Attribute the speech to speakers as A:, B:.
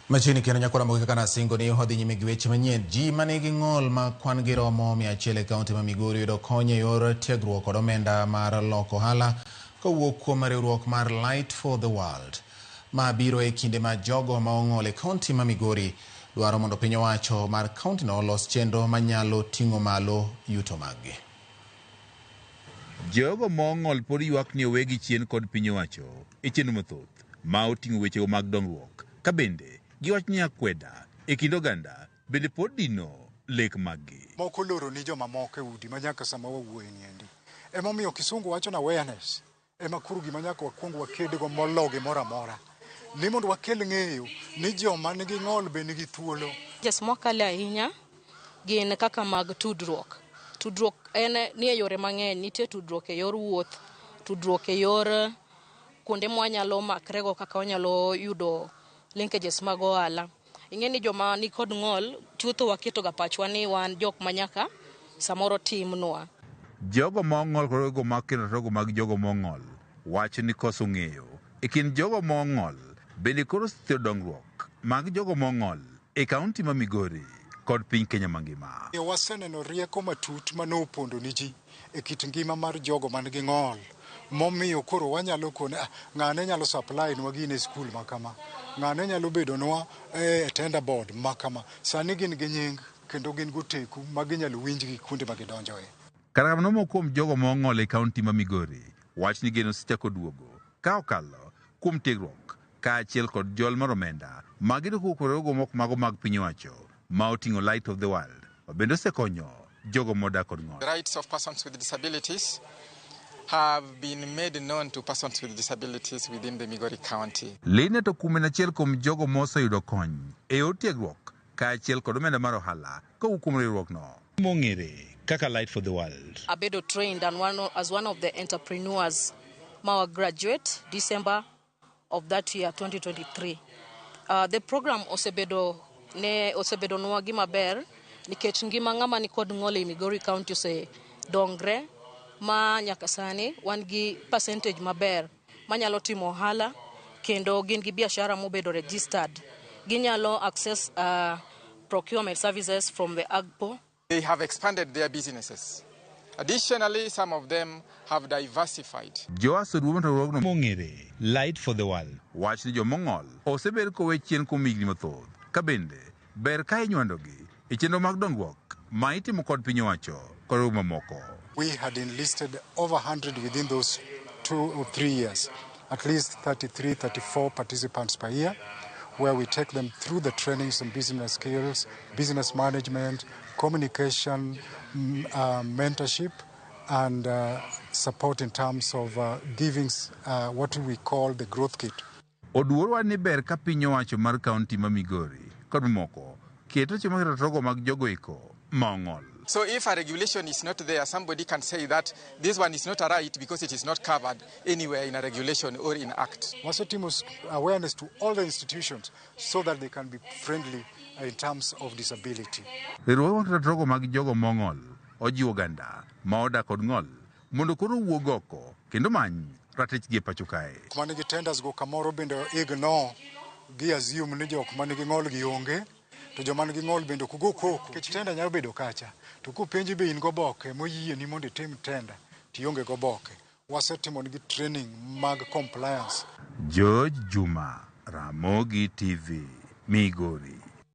A: Machiegni kendo nyakora mogi kaka nasingo ni odhi nyime gi weche manyien. Ji manigi ng'ol ma kwan gi romo 100 e kaunti ma Migori yudo kony e yor tiegruok kod omenda mar loko ohala kowuok kuom riwruok mar Light for the World. Ma biro e kinde ma jogo ma ong'ol e kaunti ma Migori dwaro mondo piny owacho mar kauntino olos chenro manyalo ting'o malo yuto maggi.
B: Jogo ma ong'ol pod ywak ni owegi chien kod piny owacho e chenro mathoth ma oting'o wechego mag dongruok ka bende giwacho ni akweda e kind oganda bende pod dino lek maggi.
C: Moko loro ni jomamoko e udi ma nyaka sama wawuoye ni endi. Emomiyo kisungu wacho ni awareness ema koro gima nyaka wakwong wakedgo molo gimoro amora. Ni mondo wakel ng'eyo ni joma nigi ng'ol be nigi thuolo.
D: Challenges mwakale ahinya gin kaka mag tudruok. Tudruok en ni e yore mang'eny, nitie tudruok e yor wuoth, tudruok e yor kuonde mwanyalo makrego kaka wanyalo yudo linkages mag ohala. Ing'e ni joma nikod ng'ol chutho waketo ga pachwa ni wan jok manyaka samoro timnwa.
B: Jogo ma ong'ol kod jogo ma keto rogo mag jogo mong'ol wacho ni koso ng'eyo e kind jogo mong'ol bende koro osethiro dongruok mag jogo mong'ol e kaunti ma Migori kod piny Kenya mangima.
C: Waseneno rieko matut manopondo ni ji e kit ngima mar jogo man gi ng'ol momiyo koro wanyalo kone ah, ng'ane nyalo supply nwa gine e skul ma kama, ng'ane nyalo bedo nwa e tender board ma kama. Sani gin gi nying kendo gin goteku ma ginyalo winjgi kuonde ma gidonjoe.
B: Kata kamano moko kuom jogo mong'ol e kaunti ma Migori wach ni geno osechako duogo ka okalo kuom tiegruok kaachiel kod jol mar omenda ma giyudo kowuok kuom riwruoge moko mago mag piny owacho ma oting'o Light of the World ma bende osekonyo jogo modak kod ng'ol.
E: The rights of persons with disabilities have been made known to persons with disabilities within the Migori County.
B: Linet Okume en achiel kuom jogo moseyudo kony e yor tiegruok kaachiel kod omenda mar ohala kowuok kuom riwruokno mong'ere kaka Light for the World.
D: Abedo trained and as one of the entrepreneurs ma graduate December of that year 2023. The program osebedo ne osebedo nwa gima ber nikech ngima ng'ama ni kod ng'ol e Migori County osedongre ma nyaka sani wan gi percentage maber manyalo timo ohala kendo gin gi biashara mobedo registered. Ginyalo access procurement services from the AGPO.
E: They have expanded their businesses. Additionally, some of them have diversified.
B: Joas Oduor riwruogno mong'ere Light for the World wach ni jomong'ol osebed kowe chien kuom higni mathoth ka bende ber ka inywandogi e chenro mag dongruok ma itimo kod piny owacho kod riwruoge mamoko.
C: We had enlisted over 100 within those 2 or 3 years, at least 33, 34 participants per year, where we take them through the trainings on business skills, business management, communication, mentorship, and support in terms of giving what we call the growth kit.
B: Oduor wach ni ber ka piny owacho mar kaunti ma Migori kod mamoko keto weche mag ratiro mag jogo eko ma ong'ol.
E: So if a regulation is not there, somebody can say that this one is not a right because it is not covered anywhere in a regulation or in act.
C: Wasetimo awareness to all the institutions so that they can be friendly in terms of disability.
B: Riwruoge mag ratiro mag jogo mong'ol ojiwo oganda ma odak kod ng'ol mondo koro owuog oko kendo many ratichgi e pacho kae.
C: Jok manigi tenders go kamoro bende ignore gi assume ni jok manigi ng'ol gi onge to joma nigi ng'ol bende ok go koko nikech tender nyalo bedo kacha to kopenji be in goboke moyieni mondo itim tender to ionge goboke wasetimo nigi training mag compliance.
B: George Juma, Ramogi TV, Migori.